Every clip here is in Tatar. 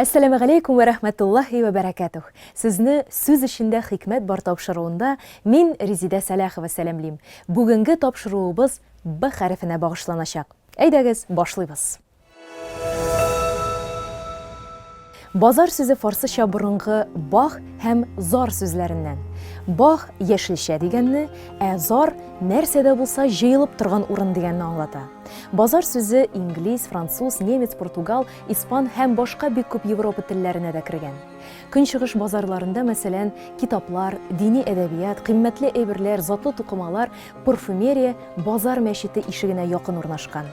Әссәламегаләйкүм вә рәхмәтуллаһи вә бәрәкәтүһ. Сезне Сүз эчендә хикмәт бар тапшыруында мин, Резидә Сәлахова сәламлим. Бүгенге тапшыруыбыз Б хәрефенә багышланачак. Әйдәгез, башлыйбыз. Базар сүзе фарсыча борынгы бах һәм зар сүзләреннән. Бах яшелчә дигәнне, ә зар нәрсә дә булса җыелып торган урын дигәнне аңлата. Базар сүзе инглиз, француз, немец, португал, испан һәм башка бик күп Европа телләренә дә кергән. Көнчыгыш базарларында, мәсәлән, китаплар, дини әдәбият, кыйммәтле әйберләр, затлы тукымалар, парфюмерия базар мәчете ишегенә якын урнашкан.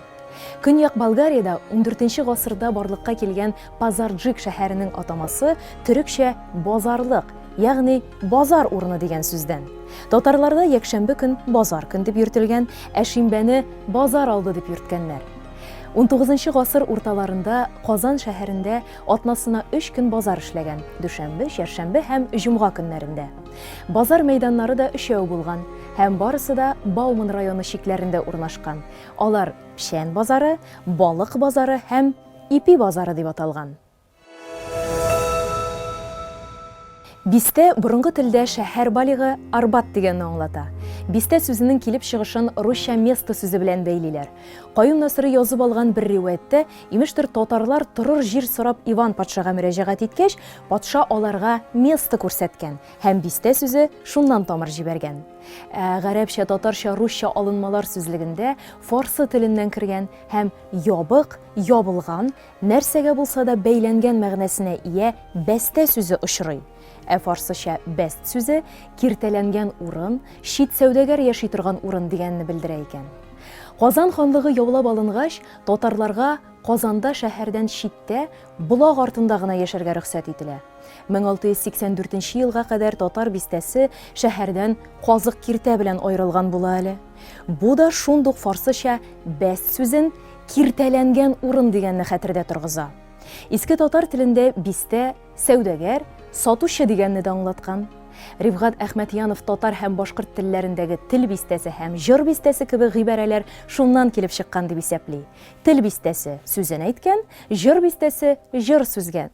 Көньяк Болгариядә ундүртенче гасырда барлыкка килгән Пазарджик шәһәренең атамасы төрекчә базарлык, ягъни базар урыны дигән сүздән. Татарларда якшәмбе көн базар көн дип йөртелгән, ә шимбәне базар алды дип йөрткәннәр. Унтугызынчы гасыр урталарында Казан шәһәрендә атнасына өч көн базар эшләгән, дүшәмбе, чәршәмбе һәм җомга көннәрендә. Базар мәйданнары да өчәү булган һәм барысы да Бауман районы чикләрендә урнашкан. Алар Печән базары, Балык базары һәм Ипи базары дип аталган. Бистә борынгы телдә шәһәр балигы, Арбат дигәнне аңлата. Бистә сүзенең килеп чыгышын русча место сүзе белән бәйлиләр. Каюм Насыйри язып алган бер риваятьтә, имештер, татарлар торыр җир сорап Иван патшага мөрәҗәгать иткәч, патша аларга место күрсәткән һәм бистә сүзе шуннан тамыр җибәргән. Ә гарәпчә, татарча, русча алынмалар сүзлегендә фарсы теленнән кергән һәм ябык, ябылган, нәрсәгә булса да бәйләнгән мәгънәсенә ия бәстә сүзе очрый. Ә фарсыча бәст сүзе киртәләнгән урын, чит сәүдәгәр яши торган урын дигәнне белдерә икән. Казан ханлыгы яулап алынгач, татарларга Казанда шәһәрдән читтә, Болак артында гына яшәргә рөхсәт ителә. 1684 нче елга кадәр татар бистәсе шәһәрдән казык киртә белән аерылган була әле. Бу да шундук фарсыча бәст сүзен киртәләнгән урын дигәнне хәтердә торгыза. Иске татар телендә бистә сәүдәгәр, сатучы дигәнне дә аңлаткан. Рифгать Әхмәтьянов татар һәм башкорт телләрендәге тел бистәсе һәм җыр бистәсе кебек гыйбарәләр шуннан килеп чыккан дип исәпли. Тел бистәсе сүзен әйткән, җыр бистәсе җыр сүзгән.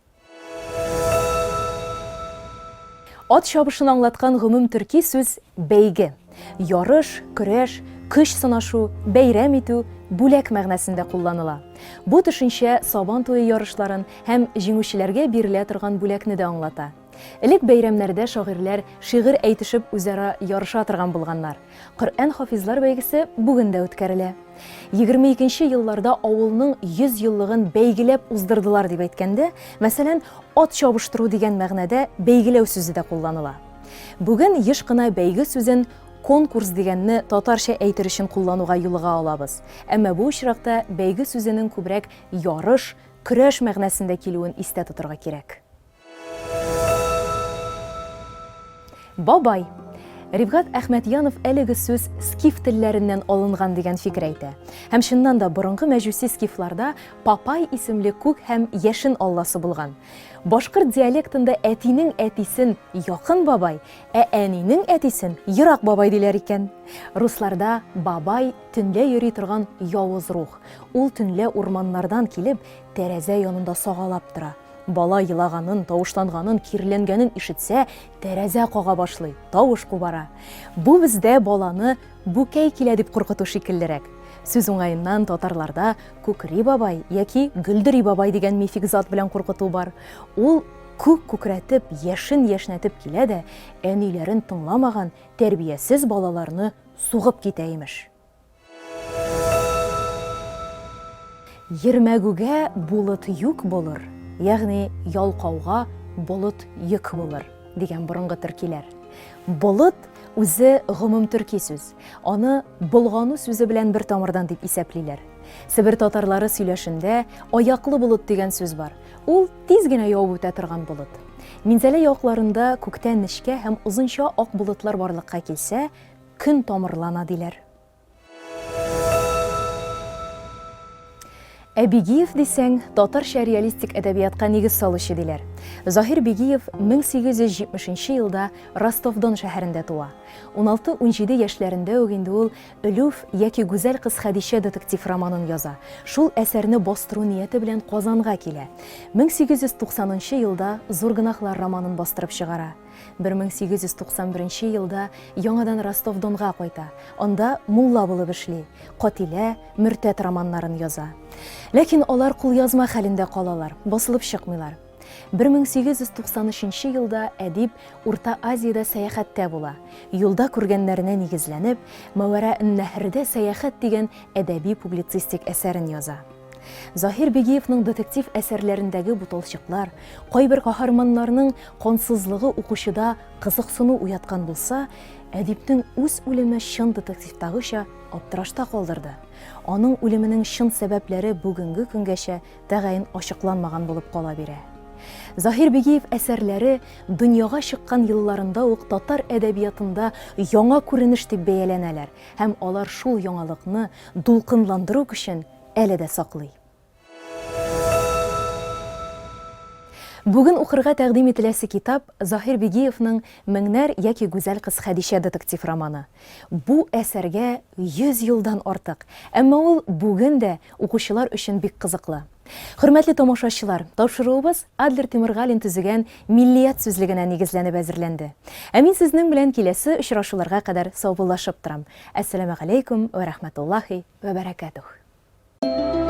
Ат чабышын аңлаткан гомум төрки сүз бәйге. Ярыш, көрәш, көч сынашу, бәйрәм итү, бүләк мәгънәсендә кулланыла. Бу төшенчә Сабан туе ярышларын һәм җиңүчеләргә бирелә торган бүләкне дә аңлата. Элек бәйрәмнәрдә шагыйрьләр шигырь әйтешеп үзара ярыша торган булганнар. Коръән-хафизлар бәйгесе бүген дә үткәрелә. 22 нче елларда авылның 100 еллыгын бәйгеләп уздырдылар дип әйткәндә, мәсәлән, ат чабыштыру дигән мәгънәдә бәйгеләү сүзе дә кулланыла. Бүген еш кына бәйге сүзен конкурс дигәнне татарча әйтер өчен куллануга юлыга алабыз. Әмма бу очракта бәйге сүзенең күбрәк ярыш, көрәш мәгънәсендә килүен истә тотырга кирәк. Бабай. Рифгать Әхмәтьянов әлеге сүз скиф телләреннән алынган дигән фикер әйтә. Һәм чыннан да борынгы мәҗүси скифларда Папай исемле күк һәм яшен алласы булган. Башкорт диалектында әтинең әтисен якын бабай, ә әнинең әтисен ерак бабай диләр икән. Русларда бабай төнлә йөри торган явыз рух. Ул төнлә урманнардан килеп, тәрәзә янында сагалап тора. Бала елаганын, тавышланганын, киреләнгәнен ишетсә, тәрәзә кага башлый, тавыш кубара. Бу бездә баланы бүкәй килә дип куркыту шикеллерәк. Сүз уңаеннан татарларда Күкри бабай яки Гөлдери бабай дигән мифик зат белән куркыту бар. Ул күк күкрәтеп, яшен яшьнәтеп килә дә, әниләрен тыңламаган тәрбиясез балаларны сугып китә, имеш. Ермәгүгә булыт юк булыр, ягъни ялкауга болыт йөк булыр, дигән борынгы төркиләр. Болыт үзе гомумтөрки сүз. Аны болгану сүзе белән бер тамырдан дип исәплиләр. Себер татарлары сөйләшендә аяклы болыт дигән сүз бар. Ул тиз генә явып үтә торган болыт. Минзәлә якларында күктә нечкә һәм озынча ак болытлар барлыкка килсә, көн тамырлана диләр. Ә Бигиев дисәң, татарча реалистик әдәбиятка нигез салучы диләр. Заһир Бигиев 1870 нче елда Ростов-Дон шәһәрендә туа. Уналты-унҗиде яшьләрендә үк инде ул Өлүф яки Гүзәл кыз Хәдичә детектив романын яза. Шул әсәрне бастыру нияте белән Казанга килә. 1890 нчы елда Зур гөнаһлар романын бастырып чыгара. 1891 елда яңадан Ростов-Донга кайта, анда мулла булып эшли, Катилә, Мөртәт романнарын яза. Ләкин алар кулъязма хәлендә калалар, басылып чыкмыйлар. 1893 елда әдип Урта Азиядә сәяхәттә була. Юлда күргәннәренә нигезләнеп, Мавәраэннәһердә сәяхәт дигән әдәби-публицистик әсәрен яза. Заһир Бигиевның детектив әсәрләрендәге буталчыклар, кайбер каһарманнарның кансызлыгы укучыда кызыксыну уяткан булса, әдипнең үз үлеме чын детективтагыча аптырашта калдырды. Аның үлеменең чын сәбәпләре бүгенге көнгәчә тәгаен ачыкланмаган булып кала бирә. Заһир Бигиев әсәрләре дөньяга чыккан елларында ук татар әдәбиятында яңа күренеш дип бәяләнәләр һәм алар шул яңалыкны, дулкынландыру көчен әле дә саклый. Бүген укырга тәкъдим ителәсе китап, Заһир Бигиевның Меңнәр яки Гүзәл кыз Хәдичә детектив романы. Бу әсәргә 100 елдан артык, әмма ул бүген дә укучылар өчен бик кызыклы. Хөрмәтле тамашачылар, тапшыруыбыз Адлер Тимергалин төзегән Миллият сүзлегенә нигезләнеп әзерләнде. Ә мин сезнең белән киләсе очрашуларга кадәр саубуллашып торам. Әссәламегаләйкүм вә рәхмәтуллаһи вә бәрәкәтүһ.